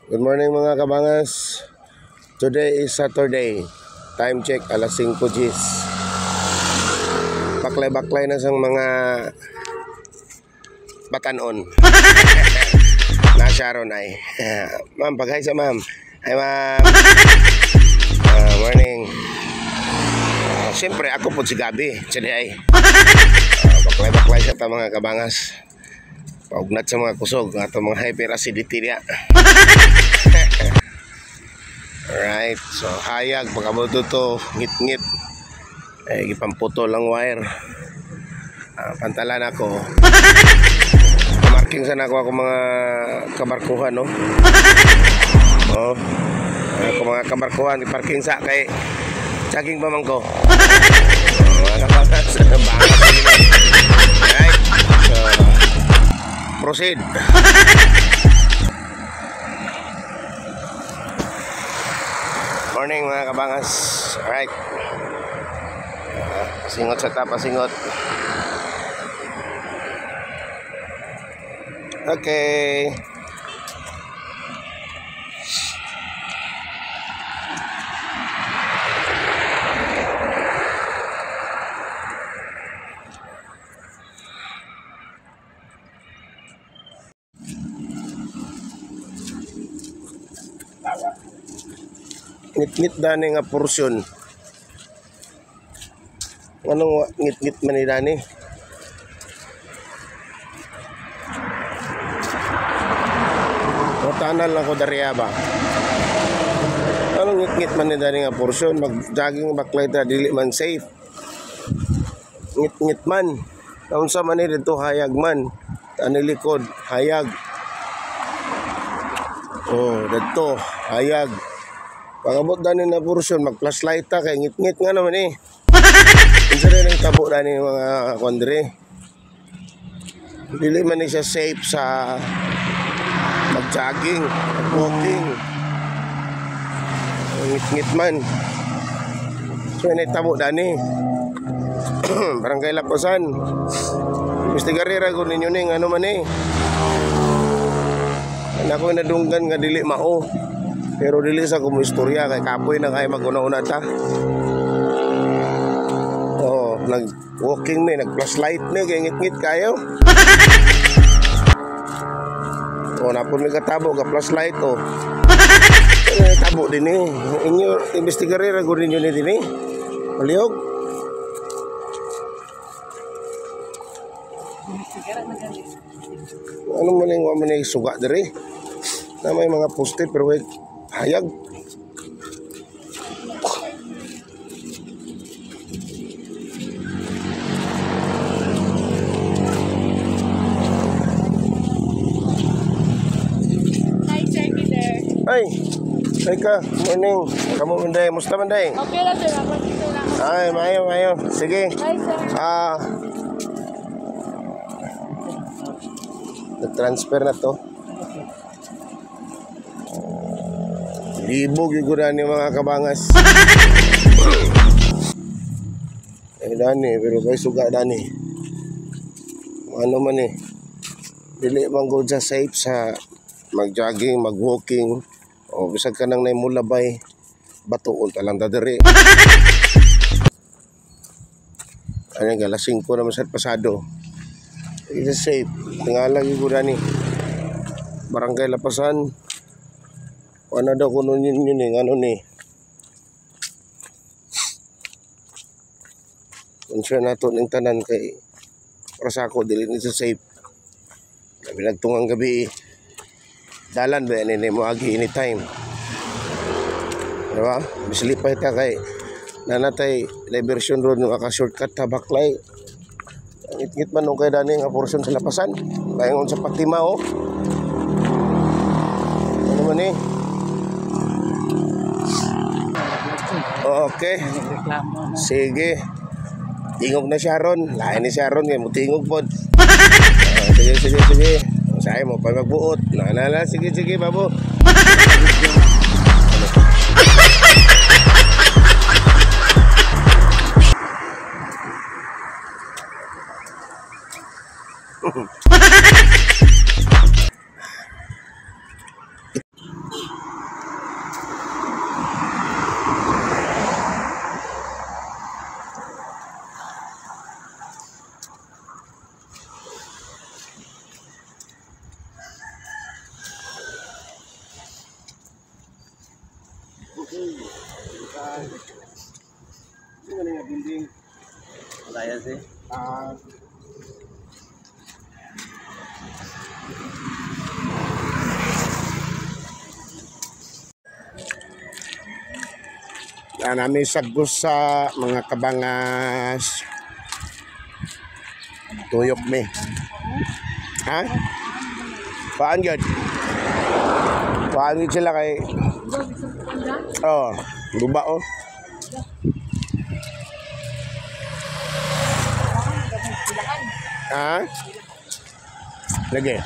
Good morning, mga kabangas. Today is Saturday. Time check, alas 5 gis. Baklay-baklay na sang mga batanon. Nasa ron ay. Ma'am, pag-hi sa ma'am. Hi, ma'am. Morning. Siyempre, ako po si Gabi. Sige ay. Baklay-baklay sa ta, mga kabangas. Paugnat sa mga kusog. Ato mga hyperacidity niya. Alright, so hayag, pagkabot to, ngit-ngit. Eh, gipamputo lang wire. Pantalan ako. Marking sana ako mga kabarkuhan, no? Oh. Ako mga kabarkuhan, parking sa kay jogging pa man ko. Oh, mga kabangas, bangas. Alright, so proceed. Morning, mga kabangas. Alright. Pasingot sa ta, pasingot. Okay. Ngit-ngit dani nga porsyon. Anong ngit-ngit man ni dani? Tanal lang ko dariya ba? Anong ngit-ngit man ni dani nga porsyon? Mag-jogging baklay ta, dili man safe. Ngit-ngit man. Naunsa man ni dito, hayag man. Ani likod, hayag. Oh, dito, hayag. Pagabot dani na porsyon, mag-flashlight ta kay ngit-ngit nga naman eh. Unsa rin ang tabo dani mga kondre? Dili man ni siya safe sa mag-jogging, mag-walking. Ngit-ngit man. So ini tabo dani. Barangay Lapasan. Investigarira ko ninyo ning ano man eh. Ako nadunggan nga dili mao. Pero dili sa kung istorya kay kapoy na kay maguna-una ta. Oh, nag-walking mi, nag-flashlight mi kay ngit-ngit kayo. Oh, napon mi katabo ka flashlight oh. Eh, tabo din eh. Inyo investigarira gud ninyo ni dinhi. Palihog. Ano man yung wa man ni suga diri? Na may mga poste pero wait, hayag. Hi, Sir Peter. Ay, ay ka, morning. Kamu man day, musta man day? Okay lang, sir. Ako dito lang. Ay, maayo, maayo. Sige. Hi, sir. Nag-transfer na to. Libog yung gura ni mga kabangas. Eh, dani, pero kay suga dani. Ano man eh. Dili man gud sa safe sa mag-jogging, mag-walking. O bisag ka nang naimulabay, batuon ta lang ta diri. Ano nga, alas 5 naman sa pasado. It's safe. Tingala yung gura ni. Barangay Lapasan. Ano daw kuno yun yun eh, ano ni. Concern nato ning tanan kay para sa ako dili ni sa safe. Labi nagtungang gabi eh. Dalan ba ni mo agi anytime. Diba? Bislipay ta kay nanatay diversion road nga ka shortcut ta baklay. Ngit-ngit man kay dani nga portion sa Lapasan. Paingon sa Fatima oh. Ano man eh? Okay. Sige. Tingog na siya ron. Lain ni siya ron kay mutingog pod. Sige, sige, sige. Sayo mo pa magbuot. Na, na, na. Sige, sige, babo. Pwede. Ah. Na namin sa gusa, mga kabangas. Tuyok mi. Ha? Paan yun? Paan yun sila kay? Oh, guba oh. Ha? Lagi.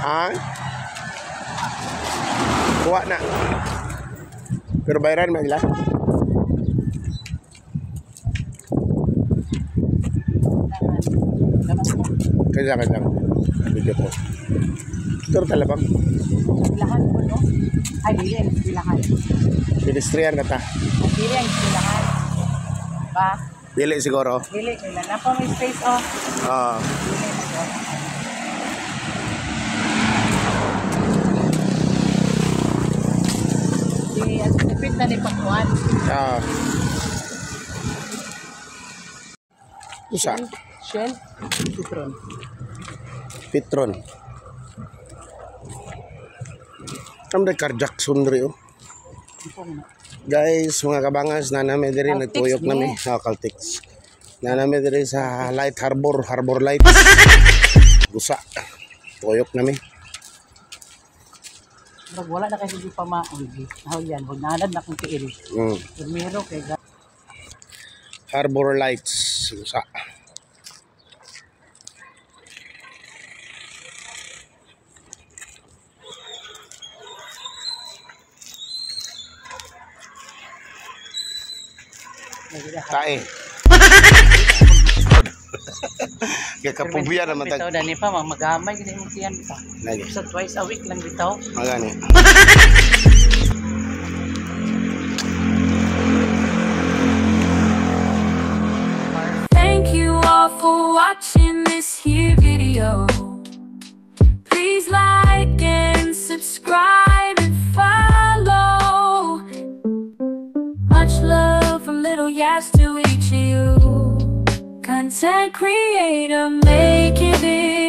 Ha? Kuha na. Pero bayaran man nila. Kaya kaya. Video ko. Pero talabang. Lahat ko, no? Ay, dili ang eskwelahan. Pedestrian na ta. Ay, dili ang eskwelahan. Ba? Dili siguro. Dili, kailan na pa may space, oh. Ah. Dili, siguro. Di, anticipate na ni Pagkuan. Ah. Usa. Shell, Citron. Petron. Am Car Jackson diri oh. Guys, mga kabangas, nanami diri Caltex nagtuyok ni. Nami. Oh, Caltex. Nanami diri sa Light Harbor, Harbor Light. Gusa. Tuyok nami. Murag wala na kasi di pa maulgi. Nahulyan, hugnanad na kong tiil. Primero kay ga. Harbor Lights. Gusa. Tae. Kaya kapubiya naman tag. Bitaw dani pa magamay gid imong tiyan bitaw. Lagi. Sa twice a week lang bitaw. Magani. Thank you all for watching this here video. Please like and subscribe and follow. Much love from Little Yas to each of you. Content creator, make it big.